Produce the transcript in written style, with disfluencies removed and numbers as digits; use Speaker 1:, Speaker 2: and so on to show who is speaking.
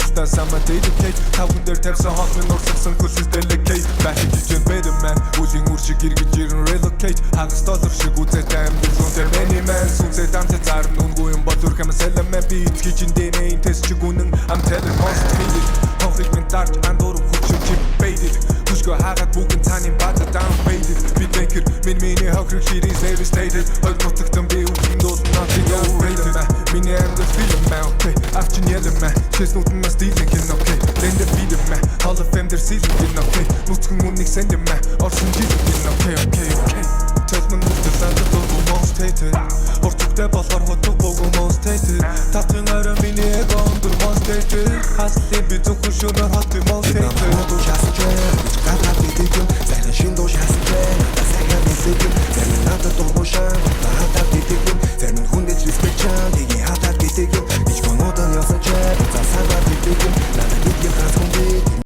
Speaker 1: Ажилдаа самаа dedicate. Тавхан дээр тавьсан хот минь урсгасан хөлс delicate. Back жижиг better man. Үлийн үр шиг эргэж ирэн relocate. Хагас доллар шиг үзээтэй амьдрал үнтэй many man. Сүнсээ дамжаа зарна үнгүй юм бол өрх юм сэлэмэ. Би эцгийн чин DNA тест чиг үнэн. I'm telling most hated. Хонхыг минь дарж андуур хөгшөж baited. Хүшгөө хаагаад бүгэн цааны база down faded. Би тэнхэр минь миний хохирог shit is devastated. Хойд нутагтан би үхэн дуулна, nothing overrated. Миний амьдрал фильм маа, okay. Авчин ялэн маа. Чэснүүд нь нас дийлэн гин, okay. Лэндэ фидэн маа. Hall of Fame дээр сэлэн гин, okay. Нүцгэн үнийг сend маа. Орсон жил гин, okay. Толмон нүдэл надад дургу most hated. Хурцтай болохоор хотог богу most hated. Татын орой миний эго өндөр most hated. Хаслын би зөвхөн шөнөөр хот most hated.